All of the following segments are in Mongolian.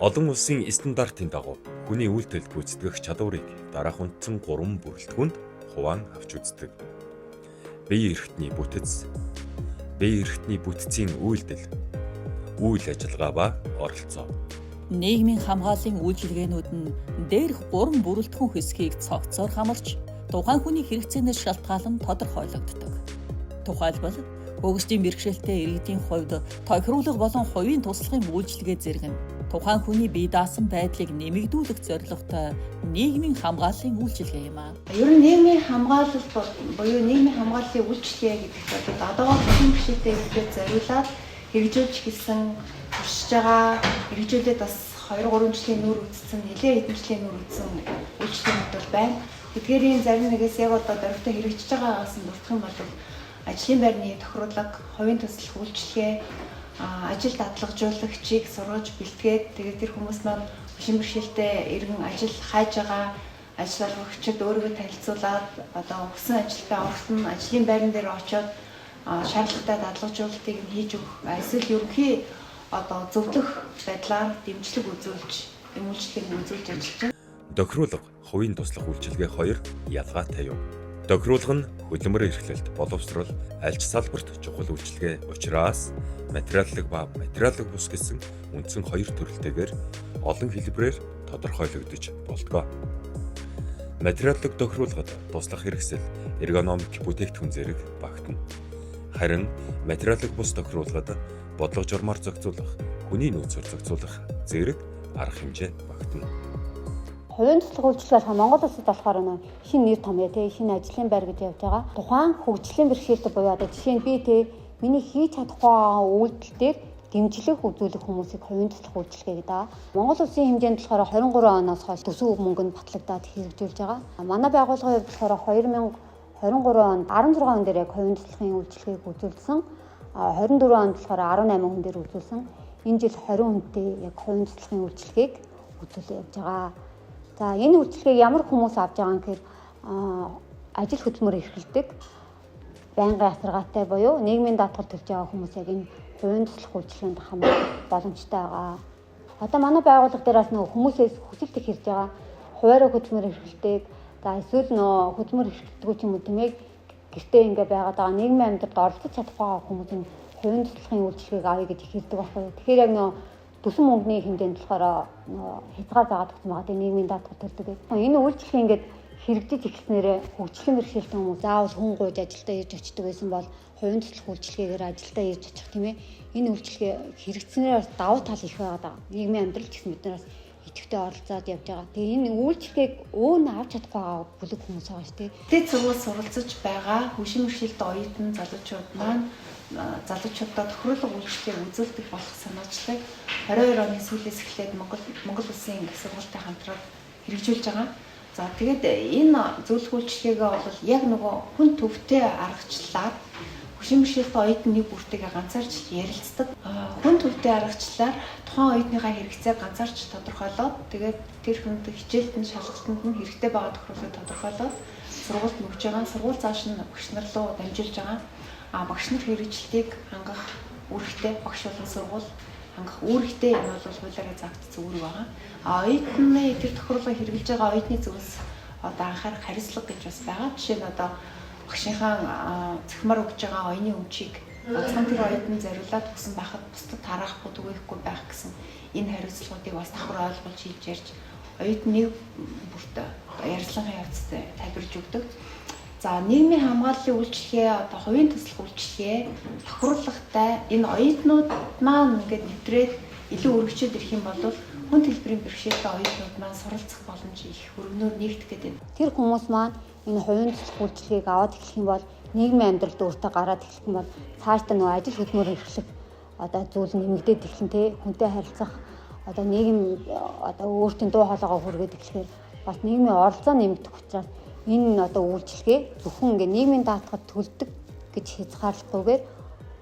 Олон улсын стандартын дагуу хүний үйлдэл гүйцэтгэх чадварыг дараах үндсэн 3 бүрэлдэхүүнд хуваан авч үздэг. Бие эрхтний бүтэц, бие эрхтний бүтцийн үйлдэл, үйл ажиллагаа ба оролцоо. Нийгмийн хамгааллын үйлчилгээнүүд нь дээрх 3 бүрэлдэхүүн хэсгийг цогцоор хамарч тухайн хүний хэрэгцээнээс шалтгаалan тодорхойлогддог. Тухайлбал, хөгжлийн бэрхшээлтэй иргэдийн хувьд тохируулга болон хувийн туслахын үйлчилгээ зэрэг нь тухайн хүний бие даасан байдлыг нэмэгдүүлэх зорилготой нийгмийн хамгааллын үйлчилгээ юм аа. Ер нь нийгмийн хамгаалал буюу нийгмийн хамгааллын үйлчилгээ гэдэг бол одоогоор хүн бэрхшээлтэй иргэдэд зориулаад хэрэгжүүлж эхэлсэн, туршиж байгаа, хэрэгжүүлээд бас 2-3 жилийн нүүр үзсэн, нэлээд хэдэн жилийн нүүр үзсэн үйлчилгээнүүд бол байна. Тэдгээрийн зарим нэгээс яг одоо дөрвтэй хэрэгжиж байгаагаас нь дурдах юм бол ажлын байрны тохируулга, хувийн туслах үйлчилгээ, ажил дадлагжуулагчийг сургаж бэлтгээд, тэгээд тэр хүмүүс маань хүчин бэрхшээлтэй иргэн ажил хайж байгаа ажил олгогчид өөрийгөө танилцуулаад, одоо хүссэн ажилдаа ороход нь ажлын байран дээр очиод шаардлагатай дадлагжуулалтыг нь хийж өгөх, эсвэл ерөнхий одоо зөвлөх байдлаар дэмжлэг үзүүлж, юм үйлчлэгийг үзүүлж ажиллаж байна. Тохируулга, хувийн туслах үйлчилгээ хоёр ялгаатай юм. Тохируулга нь хөдөлмөр эрхлэлт, боловсрол, альж салбарт чухал үйлчилгээ учраас материаллык ба материаллык бус гэсэн үндсэн хоёр төрөлтэйгээр олон хэлбэрээр тодорхойлогдож болдгоо. Материаллык тохируулгад туслах хэрэгсэл, эргономик бүтээгдэхүүн зэрэг багтана. Харин материаллык бус тохируулгад бодлого журмаар зохицуулах, хүний нөөцөөр зохицуулах зэрэг арга хэмжээ багтана. Хувийн туслах үйлчилгээ болохоор Монгол улсад болохоор нөө шинэ нэр томьёо те, шинэ ажлын байр гэж явж байгаа. Тухайн хөгжлийн бэрхшээлтэй буюу одоо жишээ нь би те, миний хийж чадахгүй байгаа үйлдэл дээр дэмжлэг үзүүлэх хүмүүсийг хувийн туслах үйлчилгээ гэдэг. Монгол улсын хэмжээнд болохоор 23 оноос хойш төсөв мөнгөнд батлагдаад хэрэгжүүлж байгаа. Манай байгууллагын хувьд болохоор 2023 онд 16 хүн дээр яг хувийн туслахын үйлчилгээг үзүүлсэн. 24 онд болохоор 18 хүн дээр үзүүлсэн. Энэ жил 20 хүнтэй яг хувийн туслахын үйлчилгээг үзүүлээ явж байгаа. За, энэ үйлчилгээг ямар хүмүүс авч байгаа юм гэхээр ажил хөдөлмөр эрхэлдэг, байнгын асаргаатай буюу нийгмийн даатгал төлж байгаа хүмүүс яг энэ хувийн туслах үйлчилгээнд хамрах боломжтой байгаа. Одоо манай байгууллага дээр бас нөгөө хүмүүсээс хүсэлт их ирж байгаа. Хуваарь хөдөлмөр эрхэлдэг, за эсвэл нөгөө хөдөлмөр эрхэлдэггүй ч юм уу, тийм ээ, гэртээ ингээ байгаад байгаа, нийгмийн амьдралд оролцож чадахгүй байгаа хүмүүс энэ хувийн туслахын үйлчилгээг авъя гэж их хэлдэг байхгүй юу. Тэгэхээр яг нөгөө төсөн мөнгөний хэмжээнд болохоор нөгөө хязгаар заагаад өгсөн байгаа. Тэгээ нийгмийн даатгал төлдөг. Энэ үйлчилгээ ингээд хэрэгжиж эхэлснээрээ хөгжлийн бэрхшээлтэй хүмүүс заавал хүн гуйж ажилдаа ирж очдог байсан бол хувийн туслах үйлчилгээгээр ажилдаа ирж очих, тийм ээ. Энэ үйлчилгээ хэрэгжсэнээр бас давуу тал их байгаа даа. Нийгмийн амьдрал ч гэсэн бид нараас идэвхтэй оролцоод явж байгаа. Тэгээ энэ үйлчилгээг өөр нь авч чадахгүй байгаа бүлэг хүмүүс байгаа шүү дээ. Тэд сургууль суралцаж байгаа хөгжлийн бэрхшээлтэй оюутан залуучууд маань залуучуудад тохируулга үйлчилгээг үзүүлдэг болох санаачлалыг 22 оны сүүлээс эхлээд Монгол улсын их сургуультай хамтраад хэрэгжүүлж байгаа. За, тэгээд энэ зөвлөх үйлчилгээгээ бол яг нөгөө хүн төвтэй аргачлалаар хөгжлийн бэрхшээлтэй оюутан нэг бүртэйгээ ганцаарч ярилцдаг. Хүн төвтэй аргачлалаар тухайн оюутныхаа хэрэгцээг ганцаарч тодорхойлоод, тэгээд тэр хүнд хичээлд нь, шалгалтанд нь хэрэгтэй байгаа тохируулгыг тодорхойлоод сургуульд өгч байгаа. Сургууль цааш нь багш нар руу дамжуулж байгаа. А багш нар хэрэгжилтийг хангах үүрэгтэй, багш болон сургууль хангах үүрэгтэй, энэ бол хуулиараа заагдсан үүрэг байгаа. А оюутны тэр тохируулгыг хэрэглэж байгаа оюутны зүгээс одоо анхаарах хариуцлага гэж бас байгаа. Жишээ нь, одоо багшийнхаа цахимаар өгж байгаа оюуны өмчийг ганцхан тэр оюутанд зориулаад өгсөн байхад бусдад тараахгүй, түгээхгүй байх гэсэн энэ хариуцлагуудыг бас давхар ойлгуулж хэлж ярьж, оюутан нэг бүрт ярилцлагын явцад тайлбарж өгдөг. За, нийгмийн хамгааллын үйлчилгээ, одоо хувийн туслах үйлчилгээ тохируулгатай энэ оюутнууд маань ингээд нэвтрээд илүү өргөжөөд ирэх юм бол хүн төлбөрийн бэрхшээлтэй оюутнууд маань суралцах боломж их өргөнөөр нээгдэх гэдэг. Тэр хүмүүс маань энэ хувийн туслах үйлчилгээг аваад эхлэх юм бол, нийгмийн амьдралд өөртөө гараад эхлэх юм бол цаашдаа нөгөө ажил хөдөлмөр эрхлэх одоо зүйл нэмэгдээд эхлэн те, хүнтэй харилцах, одоо нийгэм, одоо өөртөө дуу хоолойгоо хүргээд эхлэхээр бас нийгмийн оролцоо нэмэгдэх учраас энэ одоо үйлчилгээ зөвхөн ингээ нийгмийн даатгал төлдөг гэж хязгаарлахгүйгээр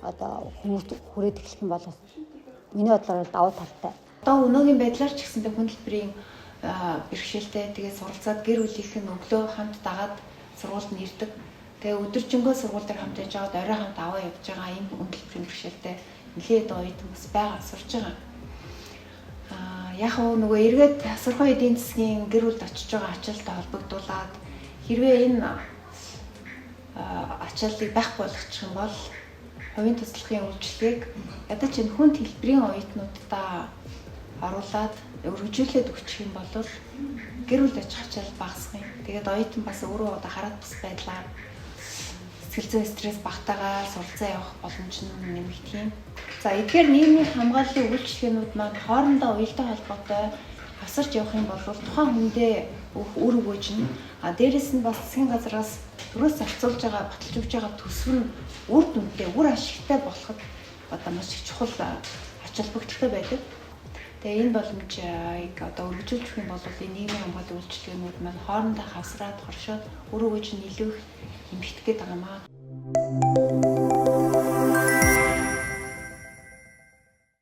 одоо хүмүүст хүрээд эхлэх юм бол бас миний бодлоор давуу талтай. Одоо өнөөгийн байдлаар ч гэсэндээ хүн төлбөрийн бэрхшээлтэй, тэгээд суралцаад гэр бүлийнх нь өглөө хамт дагаад сургуульд нь ирдэг. Тэгээ өдөржингөө сургууль дээр хамт яж байгаад орой хамт аваа явж байгаа ийм хүн төлбөрийн бэрхшээлтэй нэлээд оюутан бас байгаа, сурч байгаа. Яг уу нөгөө эргээд хасархай эдийн засгийн гэр бүлд очиж байгаа ачаалтай холбогдуулаад хэрвээ энэ ачааллыг байхгүй болгочих юм бол хувийн туслахын үйлчилгээг ядаж энэ хүнд хэлбэрийн оюутнуудаа оруулаад өргөжүүлээд өгчих юм бол гэр бүлд очих ачаал багасах юм. Тэгээд оюутан бас өөрөө одоо хараад бас байдлаар сэтгэл зүйн стресс багтаагаар суралцаа явах боломж нь нэмэгдэх юм. За, эдгээр нийгмийн хамгааллын үйлчилгээнүүд маань хоорондоо уялдаа холбоотой хавсарч явах юм бол тухайн хүндээ өгөх үр өгөөж нь, а дээрэс нь бас засгийн газраас төрөөс зарцуулж байгаа, баталж өгч байгаа төсөв нь үр дүнтэй, үр ашигтай болоход одоо маш их чухал ач холбогдолтой байдаг. Тэгээ энэ боломжийг одоо өргөжүүлж өгөх юм бол энэ нийгмийн хамгааллын үйлчилгээнүүд маань хоорондоо хавсраад хоршоод үр өгөөж нь илүү их нэмэгдэх гээд байгаа юм аа.